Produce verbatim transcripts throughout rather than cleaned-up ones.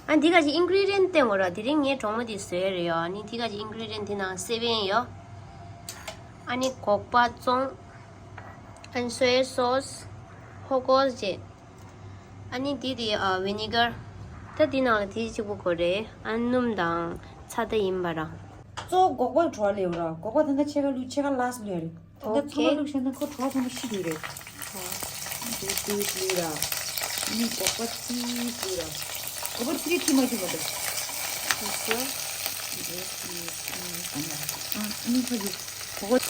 ཨ་འདི་ག་ཅིག་ཨིན་གི་རི་ཌི་ཡན་ཊི་བསྟན་དགོས་ར། དེ་རིང་ངའི་གྲོགས་མོ་དེ་བཟོས་རེད་ཡོ། ཨ་ནི་འདི་ག་ཅིག་ཨིན་གི་རི་ཌི་ཡན་ཊི་དེ་ནང་སེ་བན་ཡོ། ཨ་ནི་སྒོག་པ་བཙོང་། ཨ་ནི་སོའི་སོ་སི། ཧོ་ཀོས་བཅས། ཨ་ནི་འདི་དེ་ཨ་ཝི་ནི་གར། ད་འདི་ནང་ལ་དེ་གཅིག་པུ་དགོས་རེད། ཨ་ནི་སྣུམ་དང་ཚྭ་ད་ཡིན་པ་ར། གཙོ་བོ་སྒོག་པ་བྲོ་བ་ལེན་ར། སྒོག་པ་ད་ལྟ་ཕྱེད་ཀ་བླུགས། ཕྱེད་ཀ་ལཱ་སི་ཊི་བླུགས་རེད། ད་ལྟ་ཚང་མ་བླུགས་ཤེས་ན་ཁོ་བྲོ་བ་ཚང་མ་ཤི་འགྲོ་རེད། འདི་འདི་བླུགས་ར། ཨ་ནི་སྒོག་པ་ཚིག་བླུགས་ར། སྒོག་པ་ཚིག་ཐིག་མ་ཐིག་མ་འདུག་ཨ་ནི་ཁོ་གི་སྒོག་པ།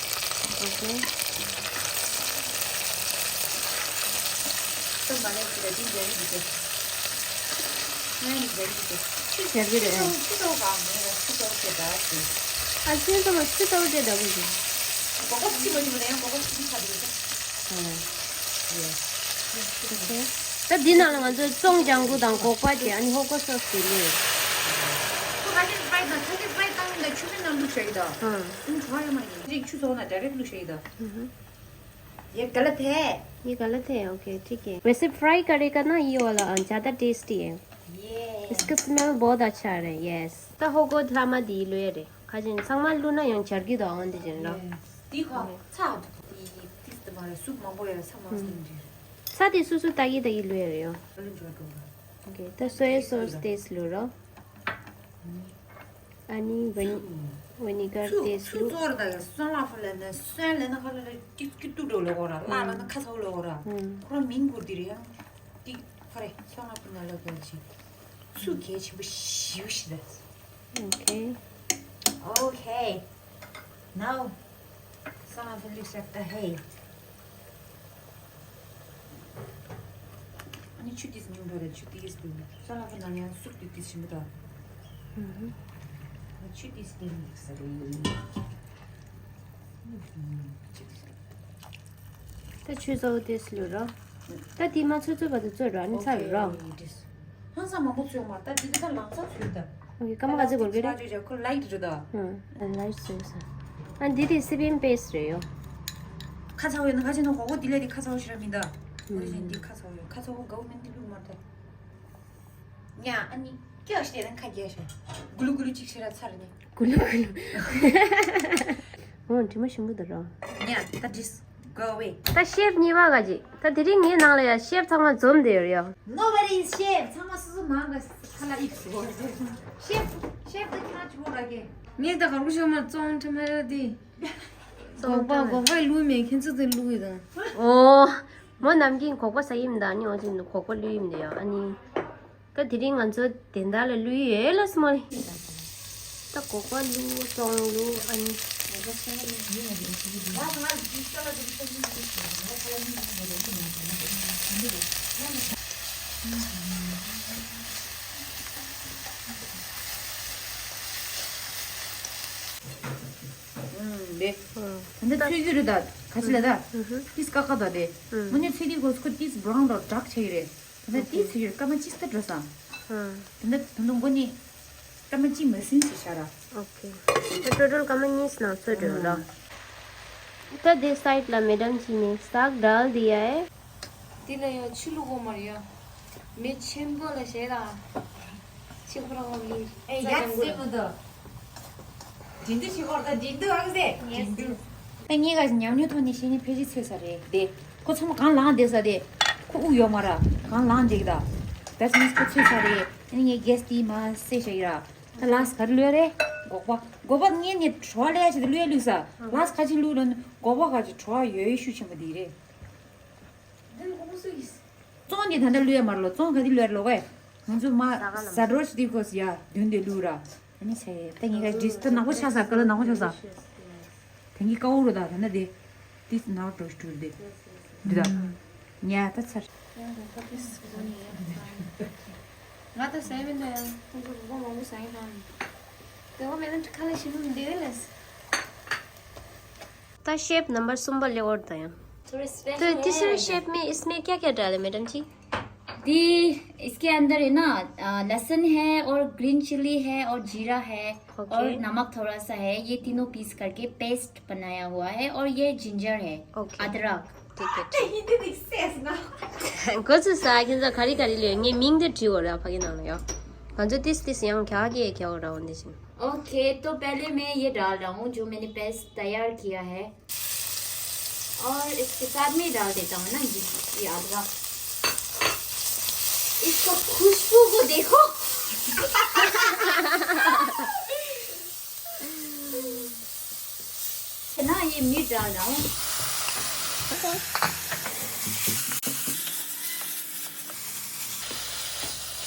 ཨ་ཤེས་ཙམ་ལ་ཤེས་ཙམ་ལ་ཤེས་ཙམ་ལ་ཤེས་ཙམ་ལ། ད་འདི་ནང་ལ་ང་ཚོས་བཙོང་ལྗང་གུ་དང་སྒོག་པ་བྱས། ཨ་ནི་ཧོ་ཀོས་སོ་སི་དེ་ལས། ཁོ་ཁ་ཤས་ཕ་རའི་བཏང་། ཁ་ཤས་ཕ་རའི་བཏང་ད་ཆུ་མིག་ནང་བླུགས་བཞག་གི་འདུག་ཨང་། ཨང་། བྲོ་བ་ཡོད་མ་རེད། རིགས་ཆུ་བཙོང་ན་ཌའི་རེག་བླུགས་བཞག་གི་འདུག་ཨུ་ཧུ། ये गलत है। ये गलत है। ओके, ठीक है। वैसे फ्राई करेगा ना, ये वाला, अ, ज़्यादा टेस्टी है। ये इसका स्मेल बहुत अच्छा आ रहा है। यस। ད་ཧོ་ཀོས་ལྷག་མ་དེ་བླུགས་ཡ་རེད། ཁ་ཅིག་ཚང་མ་བླུགས་ན་ཡང་འབྱར་གྱི་འདུག་ཨང་། དེ་བྱས་ན་ར། དེ་ཁོ་ཚྭ་འདུག་དེ་དེ་དེ་མ་རེད། སུབ་མང་པོ་ཡོད། ཚྭ་མང་སུ་འདྲ་རེད། ཚྭ་དེ་སོ་སོ་ལྟ་གི་ལྟ་གི་བླུགས་ཡ་རེད་ཡོ། ཨ་ལུ་འཇོག་འགྲོ་ག་ཨོ་ཁེ། ད་སོའི་སོ་སི་ཏོག་ཙམ་བླུགས་ར། ཨ་ནི་ཝི་ནི་ཝི་ནི་གར་ཏོག་ཙམ་བླུགས། ཚུར་ཚུར་ལ་ཡ་སོན་ལ་ཕུ་ལ་ནི་སོན་ལ་ནི་ཁ་ལ་ལ་ཀི་ཀི་ཏུ་འགྲོ་ལོ་གོ་ར། ལ་ལ་ནི་ཁ་ཚ་བོ་ལོ་གོ་ར། ཁོ་ར་མིང་གུར་དི་རེད་ཡང་། ཏི་ཁ་རེ་སོན་ལ་ཕུ་ན་ལ་གོ་ཅི། ཚུར་གལ་ཆེན་པོ་ཞིའུ་ཞི་ད། ཨོ་ཁེ། ཨོ་ཁེ། Now སོན་ལ་ཕུ་ལི་ཤ་ད་ཧེ། ཨ་ནི་ཆུ་ཏིས་ཉུང་འགྲོ་རེད། ཆུ་ཏིས་བུ་མོ། སོན་ལ་ཕུ་ནང་ཡང་སུབ་ཏིས་ཏིས་ཞིམ་པོ་དང་། ཨ་ནི་ཆུ་ཏིས་ཏིས་མིག་ས་རེད། ད་ཆུ་ཚ་བོ་ཏིས་ལུ་རོ། ད་དེ་མ་ཚོད་ཚོད་བར་དུ་ཚོད་རོ། ཨ་ནི་ཚར་རོ། ཧང་སང་མང་པོ་ཚོད་མ། ད་དེ་ག་ད་ལང་ཚ་ཚོད་ད། ཨོ་ཁེ། སྐར་མ་ག་ཚོད་འགོར་གི་རེད། ཁོ་ལའིཊ་རེད་ད། ཨང་། ལའིཊ་བཟོས་སོང་། ཨ་འདི་དེ་སི་པིན་པེ་སི་རེད་ཡོ། ཁ་ཚ་བོ་ཡོད་ན་ཁ་ཆེ་ན་ཧོ་ཧོ་དེ་ལས་དེ་ཁ་ཚ་བོ་ཞིག་ར་མི་འདུག་ཨོ་ཁེ། འདི་ཁ་ཚ་བོ་ཡོད། ཁ་ཚ་བོ་གའུ་མིན་དེ་བླུགས་མ་ཐལ། ཉ་ཨ་ནི་ཀྱག་ཤི་དེ་ན་ཁ་རྒྱས་ཤོག་གུ་ལུ་གུ་ལུ་གཅིག་ཤི་ར་ཚར་ནི། གུ་ལུ་གུ་ལུ། འོ་དྲི་མ་ཞིམ་པོ་འདུག་ར། ཉ་ད་དྲིས། Go away. ད་ཤེབ་གཉིས་པ་ག་ཅིག་ད་དེ་རིང་ངའི་ནང་ལ་ཡ་ཤེབ་ཚང་མ་འཛོམས་བསྡད་ཡོད་རེད་ཡ། Nobody is chef. ཚང་མ་སོ་སོ་ནང་ག་ཁ་ལ་ཨིབ་སོ། ཤེབ་ཤེབ་ད་ཁྱེད་རང་ཆུ་བོ་ར་གེ། ངས་ད་གར་གོ་ཤོ་མ་བཙོང་ཁྲི་མ་ར་དེ། སྒོག་པ་སྒོག་པའི་བླུགས་མེད་ཁྱེད་ཚོ་དེ་བླུགས་ཡོད་དང་། ཨོ། མོ་ནམ་རྒྱུན་སྒོག་པ་ཟ་ཡིན་ད་ནི་འོ་ཅིག་སྒོག་པ་བླུགས་ཡིན་ད་ཡ། ཨ་ནི། ད་དེ་རིང་ང་ཚོ་དེ་འདྲ་ལ་བླུགས་ཡོད་ལ་སྨོ་ལེ། ད་སྒོག་པ་བླུགས་བཙོང་བླུགས་ཨ་ནི། ཨུམ། དེ། ཨུམ། ད་ཚོད་རྒྱུ་རེད་ད། ག་ཅི་ལ་ད། ཨུམ། ཏིས་ཀ་ཀ་ད་དེ། ཨུམ། མོ་ནི་ཚོད་དེ་གོ་སྐོ་ཏིས་བྷ་རའུན་རོ་ཌག་ཆགས་ཀྱི་རེད། ད་ཏིས་ཚོད་རྒྱུ་སྐར་མ་ཅིག་ད་འགྲོ་སང་། ཨུམ། ད་ད་ད་མགོ་ནི། སྐར་མ་གཅིག་མ་ཟིན་ཞིག་བྱ་ར། ཨོ་ཁེ། ད་ཊོ་ཊལ་སྐར་མ་གཉིས་ནང་ཚོད་འགྲོ་ར། ད་དེ་སའིཌ་ལ་མེ་ཌམ་གཅིག་ནི་སག་ཌལ་དི་ཡ་ཨེ། དེ་ལ་ཡ་ཆུ་བླུག་གོ་མ་རེད་ཡ། མེ་ཆེན་པོ་ལ་བྱས་ར། ཆུ་ཁོ་རང་ལ་ཨེ་ཡ་ཙེ་མོ་དོ། འདི་འདི་ཞིག་ཨོར་ད་འདི་འདི་ཨང་ཟེ། འདི་འདི། ད་ངས་ག་ཉམས་མྱོང་ཐོག་ནས་བཤད་ན་ཕལ་ཆེར་ཚོད་ས་རེད་དེ། ཁོ་ཚང་མ་གང་ལངས་བསྡད་ས་དེ། ཁོ་དབུགས་ཡོད་མ་ར། གང་ལངས་བསྡད་གི་ད། བེ་སི་ནེ་སི་ཁོ་ཚོད་ས་རེད། ཨ་ནི་ངས་གེ་སི་དེ་མ་བསད་བཞག་གི་ར། ད་ལགས་ག་རེ་ལོས་རེད། སྒོག་པ། སྒོག་པ་ངས་ནི་བྲོ་བ་ལས་ཡ་ཆེད་དུ་ལོས་ལུས་ས། ལགས་ག་ཅིག་ལུས་ལོ་ནི་སྒོག་པ་ག་ཅིག་བྲོ་བ་ཡོད་ཡོད་ཤུགས་ཆེན་པོ་དེ་རེད། བཙོང་འདི་ད་ལྟ་ལུས་ཡ་མ་རེད་ལོ། བཙོང་ག་དེ་ལུས་རེད་ལོ་གས། ང་ཚོ་མ་ཟ་འགྲོ་ཞིག་དེ་གོ་ཡ་མདུན་དེ་ལུས་ར། ཨ་ནི་ཚེ་ད་ངས་ག་ཅིག་ད་ནག་པོ་ཆགས་ས་ག་ལ་ནག་པོ་ཆགས་ས། དེ་གི་ཀའུ་རུ་ད་ད་ན་དེ། This now to to the འདི་ད། ཉ་ད་ཚར། ང་ད་ཟས་མིན་ད་ཡང་ཁོང་ཚོ་སྒོ་མང་པོ་ཟ་ཡིན་ད། དེ་བ་མེད་ན་ཁ་ལ་ཞིམ་པོ་འདི་ལས། ད་ཤེབ་ནམ་བར་གསུམ་པ་ལེ་འོར་ད་ཡང་། तो तो तीसरे शेप में इसमें क्या क्या डाले मैडम जी? दी, इसके अंदर है ना, अ, लहसुन है और ग्रीन चिली है और जीरा है ओके। और नमक थोड़ा सा है। ये तीनों पीस करके पेस्ट बनाया हुआ है और ये जिंजर है, ओके। अदरक। ठीक है, ठीक। He didn't say now. ཁོ་ཚོས་ས་ཁྱེད་ཚོ་ག་རེ་ག་རེ་ལས་ངའི་མིང་དེ་བྲིས་འོ་ར་ཕ་གི་ནང་ལ་ཡོ། ང་ཚོ་ཏིས་ཏིས་ཡང་རྒྱག་གི་རྒྱག་ར་འོང་དེ་བཞིན། ओके, तो पहले मैं ये डाल रहा हूँ जो मैंने पेस्ट तैयार किया है, और इसके साथ में डाल देता हूँ ना ये, ये अदरक। इसको, खुशबू को देखो। है ना, ये मीट डाल रहा हूँ।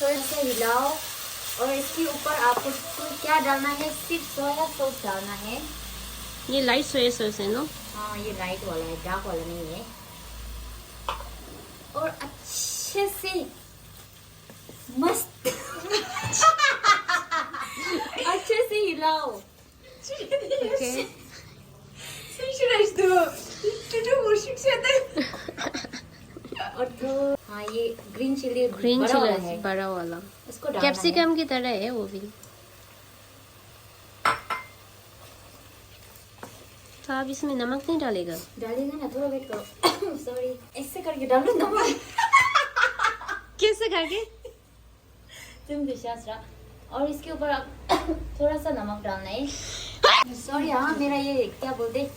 थोड़ा सा हिलाओ, और इसके ऊपर आपको क्या डालना है, सिर्फ सोया सॉस डालना है। ये लाइट सोया सॉस है ना? हाँ, ये लाइट वाला है, डार्क वाला नहीं है। और अच्छे से, मस्त, अच्छे से हिलाओ। ओके। और तो हाँ, ये ग्रीन चिली ग्रीन बड़ा वाला चिली है। बड़ा वाला। इसको डालना है। कैप्सिकम की तरह है वो भी। तो आप इसमें नमक नहीं डालेगा? डालेगा ना, थोड़ा वेट करो। सॉरी, ऐसे करके डालो नमक। कैसे करके? तुम विश्वास रहा। और इसके ऊपर आप थोड़ा सा नमक डालना है। सॉरी, हाँ, मेरा ये क्या बोलते,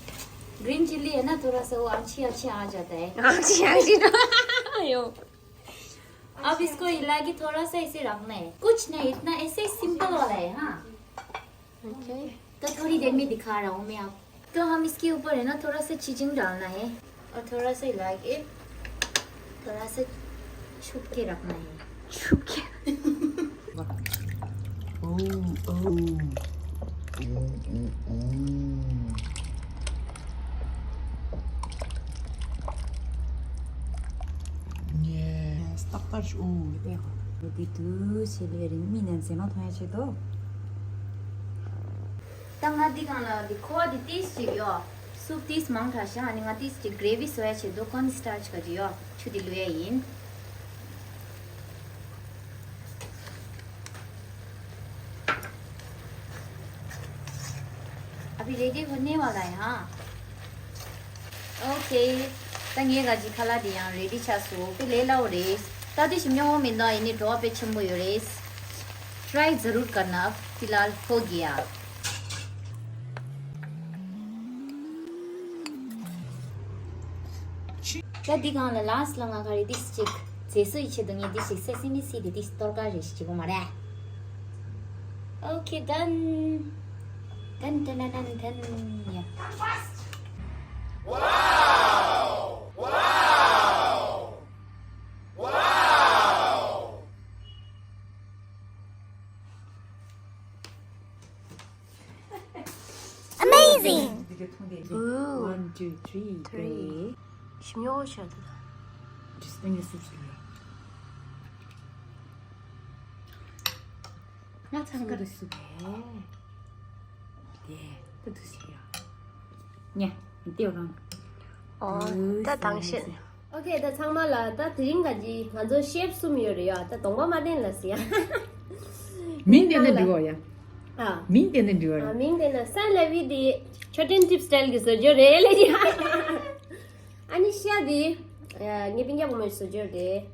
ग्रीन चिली है ना, थोड़ा सा वो अच्छी अच्छी आ जाता है। अच्छी अच्छी। यो। अब इसको हिला के थोड़ा सा ऐसे रखना है, कुछ नहीं, इतना ऐसे सिंपल वाला है। हाँ। ओके। तो थोड़ी देर में दिखा रहा हूँ मैं आप। तो हम इसके ऊपर है ना, थोड़ा सा चीजिंग डालना है और थोड़ा सा हिला के थोड़ा सा छुप के रखना है। छुप के। ओह, ओह। Yes, ཏག་ཏག་ཞུ། འོ་དེ་དུས་ཆེ་ལེ་རིང་མི་ནན་ཟེ་མ་མཐོང་ཡ་ཆེ་དོ། ད་ང་འདི་གང་ལ་འདི་ཁོ་བ་འདི་ཏིས་ཅིག་ཡོ། སུབ་ཏིས་མང་དྲགས་ཤག་ཨ་ནི་ང་ཏིས་ཅིག་གྲེ་བི་བཟོ་ཡ་ཆེད་དུ་ཀོན་སི་ཊར་ཆི་ག་ཅིག་ཡོ། ཆུ་འདི་བླུག་ཡ་ཡིན། अभी रेडी होने वाला है, हाँ। ओके। ད་ངའི་ག་ཅིག་ཁ་ལག་འདི་ཡང་རེ་ཌི་ཆགས་སོང་། དཔེ་ལས་སླ་པོ་རེད། ད་དེ་ཞིམ་ཉོ་འོང་མི་འདུག་ཡིན་ནའི་བྲོ་བ་དཔེ་ཆེན་པོ་ཡོད་རེད། ट्राई ज़रूर करना। अब फिलहाल हो गया। ད་འདི་སྒང་ལ་ལཱསི་ལ་ང་ག་རེ་ཏིས་ཅིག་མཛེས་བཟོ་ཡི་ཆེད་དུ་ངས་ཏིས་ཅིག་སེ་སེ་མི་སི་དེ་ཏིས་གཏོར་ཀ་རེ་ཞིག་བྱེད་དགོས་མ་རེད། Okay, done. Done, done, done, done, done. Yeah. Wow! Wow! Wow! Amazing! འདི་ག་མཐོང་དེ། Ooh. One, two, three, three. Go. ཞིམ་ཉོ་ཤ་དེ། ཇི་སྟེང་གི་སུབ་སུབ་ཡ། ང་ཚང་ག་རེ་སུབ་ཡ། དེ་ད་དུ་ཞིག་ཡ། ཉ་དེ་རང་། ཨོ་ད་དང་ཤེས། ཨོ་ཁེ། ད་ཚང་མ་ལ་ད་དེ་རིང་ག་ཅི་ང་ཚོ་ཤེབ་གསུམ་ཡོད་རེད་ཡ། ད་གདོང་པ་མ་བསྟན་ལ་ཟེར་ཡ། མིང་བསྟན་ན་འགྲིག་གོ་ཡ། ཨ། མིང་བསྟན་ན་འགྲིག་གོ་ཨ། ར། མིང་བསྟན་ན་སན་ལ་བི་དེ་ཆོ་ཏན་ཊིབ་སི་ཊལ་གི་བཟོ་བཅོས་རེད་ལ་ཡ། ཨ་ནི་ཤ་དེ་ངའི་སྤུན་ཀྱག་བུ་མོས་བཟོ་བཅོས་རེད།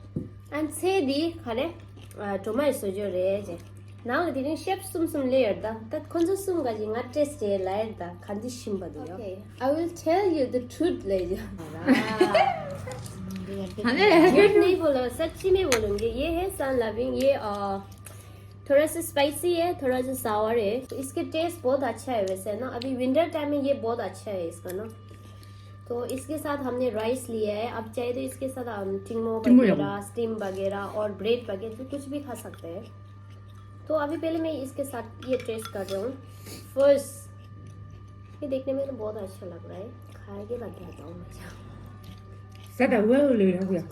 ཨ་ནི་ཚལ་དེ་ག་རེ་གྲོ་མ་ཡི་བཟོ་བཅོས་རེད་ཅེ། ནང་ལ་དེ་རིང་ཤེབ་གསུམ་གསུམ་སླེབས་ཡོད་ད། ད་ཁོ་ཚོ་གསུམ་ག་ཅིག་ང་ཊེ་སི་ཊི་ལ་ཡོད་ད། ག་འདི་ཤིམ་པ་དུ་ཡོད། Okay, I will tell you the truth, lady. झूठ नहीं बोलूँ, सच्ची में बोलूँगी। ये है सन लविंग, ये अ, थोड़ा सा स्पाइसी है, थोड़ा सा सावर है। इसके टेस्ट बहुत अच्छा है वैसे ना, अभी विंटर टाइम में ये बहुत अच्छा है इसका ना। तो इसके साथ हमने राइस लिया है, आप चाहे तो इसके साथ हम टिंगमो टिंगमो वगैरह, स्टीम वगैरह और ब्रेड वगैरह कुछ भी खा सकते हैं। तो अभी पहले मैं इसके साथ ये टेस्ट कर रहा हूँ। फर्स्ट, ये देखने में तो बहुत अच्छा लग रहा है, खा के बता बताऊँ मैं। ཟ་ད་ཝེ་ཝེ་ལོས་ར་གུ་ཡ།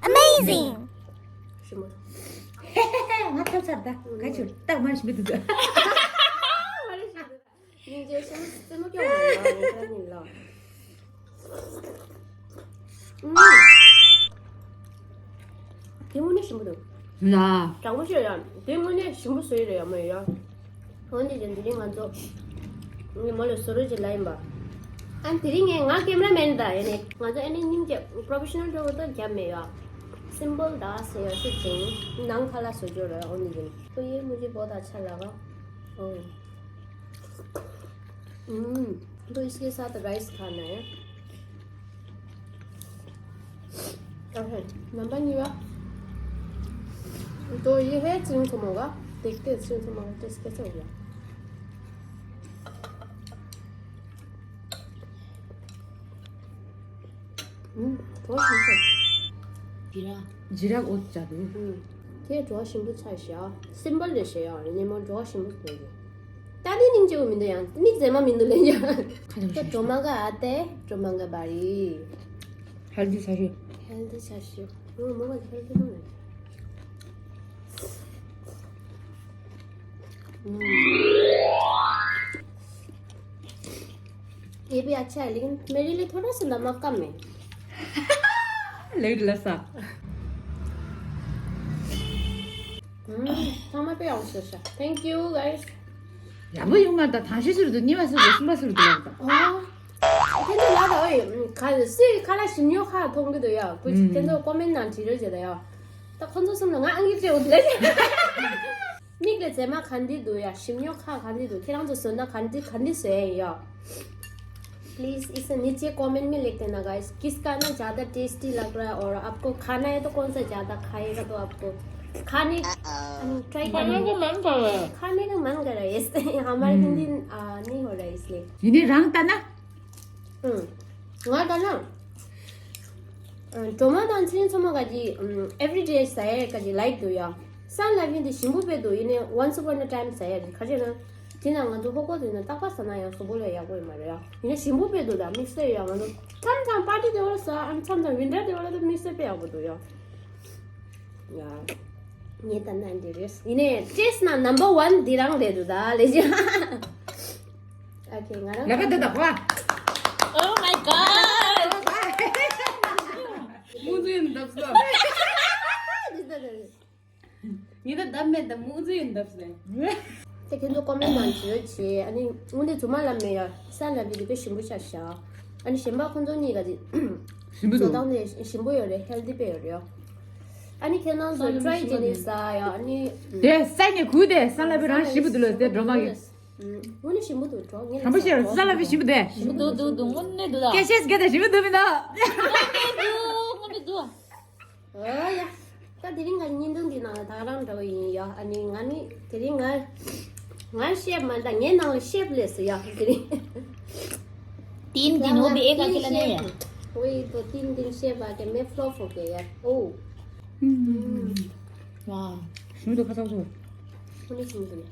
Amazing! ཞིམ་མོ། ང་ཐབས་ཚར་ད་ག་ཆུ་ཏག་མ་ཞིམ་པའི་དུས་ད། ཉིན་རྗེས་ཤིང་རྩེད་མོ་སྐྱོང་མ་ཡོང་ཉིན་ཁ་ཉིན་ལ། དེ་དངོས་གནས་ཞིམ་པོ་འདུག་ལ། དྲང་པོ་བཤད་ཡ། དེ་དངོས་གནས་ཞིམ་པོ་བཟོས་ཡོད་རེད་ཡ་མ་ཡོད་ཡ། འོན་ཏེ་ཅན་དེ་རིང་ང་ཚོ་ངས་མོ་ལ་བཟོ་རོགས་ཅིག་ལབ་ཡིན་པ། ཨ་དེ་རིང་ངས་ང་ཀེམ་ར་མེན་ད་ཡིན་ནས་ང་ཚོ་ཨ་ནི་སྙིང་རྗེ་པྲོ་ཕེ་ཤི་ནལ་འདྲ་བོ་ད་རྒྱབ་མེད་ཡ། सिंपल दाल से ऐसे चाहिए। नाम खाला सोचो रहे, ओनली दिन। तो ये मुझे बहुत अच्छा लगा। ओह। हम्म, तो इसके साथ राइस खाना है। ओके, नंबर नहीं हुआ। तो ये है चिंग थोमोगा। देखते हैं चिंग थोमोगा टेस्ट कैसे होगा। ཨུམ། གྲོ་ཞིམ་ཤོས། ཇི་ར། ཇི་ར་འོ་ཅག་དེ། ཨུམ། ཁྱེད་གྲོ་ཞིམ་པོ་ཆགས་ཤག་སིམ་པལ་རེད་ཤག་ཡ། ཉེ་མོ་གྲོ་ཞིམ་པོ་ཟེར་གི། ད་དེ་སྙིང་རྗེ་བོ་མི་འདུག་ཡ། མིག་མཛེས་མ་མི་འདུག་ལེ་ཡ། ཁ་ཁྱེད་གྲོ་མ་ག་ཨ་ཏེ། གྲོ་མ་ག་བ་རི། ཧེལ་དི་ཆགས་ཤག་ཧེལ་དི་ཆགས་ཤག་ཨུམ། མོ་ག་ཧེལ་དི་ཧོ། ཨུམ། ये भी अच्छा है, लेकिन मेरे लिए थोड़ा सा नमक कम है। ले ला सा। ཚང་མ་དཔེ་ཡག་པོ་བཟོས་ཤག Thank you, guys. ཡག་པོ་ཡོང་མ་ད་དང་ཤོས་ཟུར་དུ་གཉིས་པ་ཟུར་དུ་གསུམ་པ་ཟུར་དུ་ལབ་ད། ཨོ། དེ་ཚོ་ལ་ད་ཨོ་ཡི་ཁ་སི་ཁ་ལ་ཞིམ་ཉོ་ཁ་མཐོང་གི་འདུག་ཡ། ཁོ་ཅིག་དེ་ཚོ་ཀོ་མེན་ནང་བྲིས་རོགས་བྱེད་ད་ཡ། ད་ཁོ་ཚོ་གསུམ་ལ་ང་ཨང་ཀི་སྤྲད་འོ་དེ་ལ། མིག་ལ་མཛེས་མ་ག་འདི་འདུག་ཡ། ཞིམ་ཉོ་ཁ་ག་འདི་འདུག་ཁྱེད་རང་ཚོ་བཟོས་ན་ག་འདི་ག་འདི་བཟོས་ཡ། प्लीज इसे नीचे कमेंट में लिख देना गाइस, किसका ना ज़्यादा टेस्टी लग रहा है और आपको खाना है तो कौन सा ज़्यादा खाएगा तो आपको खाने ट्राई करने का मन कर रहा है। खाने का मन कर रहा है। यस, हमारे हिंदी आ, नहीं हो रहा है इसलिए। ཡིན་ནའི་རང་ལྟ་ན། ང་ལྟ་ན། གྲོ་མ་དང་ཚལ་ཚོད་མ་ག་ཅི་everyday ཟ་ཡ་ག་ཅི་ལའིག་འདུག་ཡ། སང་ལ་བིན་དེ་ཞིམ་པོ་དཔེ་འདུག་ཡིན་ནའི་once upon a time ཟ་ཡ་རེད། ག་ཅི་ན། དེ་ན་ང་ཚོ་ཧོ་ཀོ་དེ་ན་རྟག་པར་ཟ་ན་ཡང་གཟུགས་པོ་ལ་ཡག་པོ་ཡོད་མ་རེད་ཡ། ཡིན་ན་ཞིམ་པོ་དཔེ་འདུག་ད་དམིགས་བསལ་ཡ་ང་ཚོ་མཚམས་མཚམས་པར་ཊི་དེ་བ་ལ་ཟ། ཨ་མཚམས་མཚམས་ཝིན་ཊར་དེ་བ་ལ་ད་དམིགས་བསལ་དཔེ་ཡག་པོ་འདུག་ཡ། ཡ། ངས་ད་ན་འདི་རེད། ཡིན་ནའི་ཊེ་སི་ན་number one འདི་རང་རེད་འདུག་ད་ལས་ཅི། ཨོ་ཁེ། ང་རང་ལ་ཀ་འདི་དག་པ། Oh my god. མུ་ཛུ་ཡིན་འདབ་སོ། ངེད་ད་འདབ་མེད་ད་མུ་ཛུ་ཡིན་འདབ་སོ། དེ་ཁྱེད་ཚོ་ཀོ་མེན་ནང་བྲིས་རོགས་བྱེད། ཨ་ནི་དངོས་གནས་རྫུན་མ་ལབ་མེད་ཡ། ས་ལ་བི་དེ་དཔེ་ཞིམ་པོ་ཆགས་ཤག་ཨ་ནི་གཞན་པ་ཁོང་ཚོ་གཉིས་ཀ་དེ་ཞིམ་པོ་འདུག་བཟོ་སྟངས་དེ་ཞིམ་པོ་ཡོད་རེད། ཧེལ་དི་དཔེ་ཡོད་རེད་ཡ། ཨ་ནི་ཁྱེད་རང་ཚོ་ཊ་རའི་བྱས་ནས་ཟ་ཡ། ཨ་ནི་དེ་ས་ནས་གུ་དེ་ས་ལ་བི་རང་ཞིམ་པོ་འདུག་ལ་དེ་འགྲོ་མ་གི། དངོས་གནས་ཞིམ་པོ་འདུག་གྲོགས། ངས་དྲང་པོ་བཤད་རོགས། ས་ལ་བི་ཞིམ་པོ་དེ། ཞིམ་པོ་འདུག་འདུག་འདུག་དངོས་གནས་འདུག་ད། སྐད་ཆས་སྐད་དེ་ཞིམ་པོ་འདུག་མི་འདུག་དངོས་གནས་འདུག་དངོས་གནས་འདུག་ཨོ་ཡ། ད་དེ་རིང་ང་བརྙན་ཐུང་འདི་ནང་ལ་ད་རང་འདྲ་བོ་ཡིན་ཡ། ཨ་ནི་ང་ནི་དེ་རིང་ང་ང་ཤེབ་མ་ད་ངའི་ནང་ལ་ཤེབ་ལས་སུ་ཡ་དེ་རིང་། तीन दिन हो भी एक अकेला नहीं है। वही तो तीन दिन शेफ आके मैं फ्लॉप हो गया यार। ओ। वाह। ཞིམ་འདུག་ཁ་ཚ་ཚ། ཁོ་ནི་ཞིམ་འདུག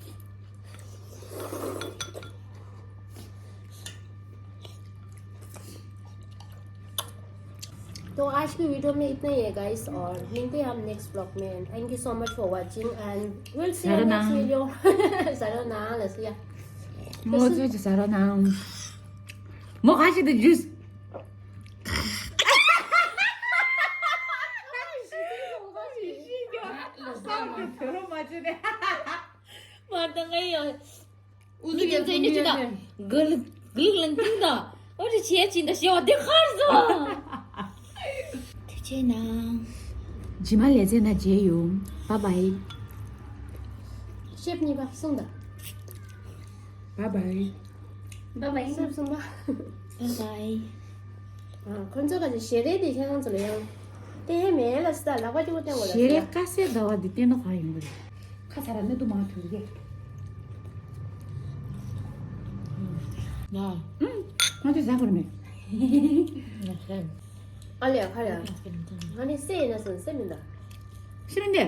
तो आज की वीडियो में इतना ही है गाइस, और मिलते हैं हम नेक्स्ट व्लॉग में। Thank you so much for watching and we'll see you next video. ཟ་རོགས་གནང་། ལགས་སོ་ཡ། མོ་ཚོས་ཀྱི་ཟ་རོགས་གནང་། མོ་ཁ་ཤས་དུ་ཇུས། མར་དང་ངའི་ཡང་། ཨུ་ཟུ་ཡ་ཚོ་ཡིན་ན་ཅི་དང་། གུ་ལུག་གུ་ལུག་ལང་ཀིང་དང་། ཨོ་རི་བྱས་ཅིན་ད་ཞེ་བ་དེ་ཁར་སོང་། ཐུགས་རྗེ་གནང་། རྗེས་མ་ལས་ཚན་ན་མཇལ་ཡོང་། Bye bye. ཤེབ་གཉིས་པ་སོང་ད། Bye bye. Bye bye. ཤེབ་གསུམ་པ། Bye bye. ཨ། ཁོ་ཚོ་ག་ཚོད་ཞལ་རས་དེ་ཁྱེད་རང་ཚོ་ལ་ཡང་། དེ་ཧེ་མེད་ལ་སི་ད་ལག་པ་གཅིག་པོ་བསྟན་དགོས་ལ་ཞལ་སི་རས་ཡ། དཀར་གསལ་ཟླ་བ་འདི་བསྟན་ན་ག་ཡོང་གི་རེད། ཁ་ཚ་ར་ནི་དུ་མ་ཐུར་གེ། ཡ། ཨུམ། ཁོང་ཚོས་ཟ་དགོས་མེད། ཨ་ལས་ཁ་ལས། ང་ནི་སེ་ཡིན་ན་སོང་སེ་མིན་ད། ཤི་རུ་འདི།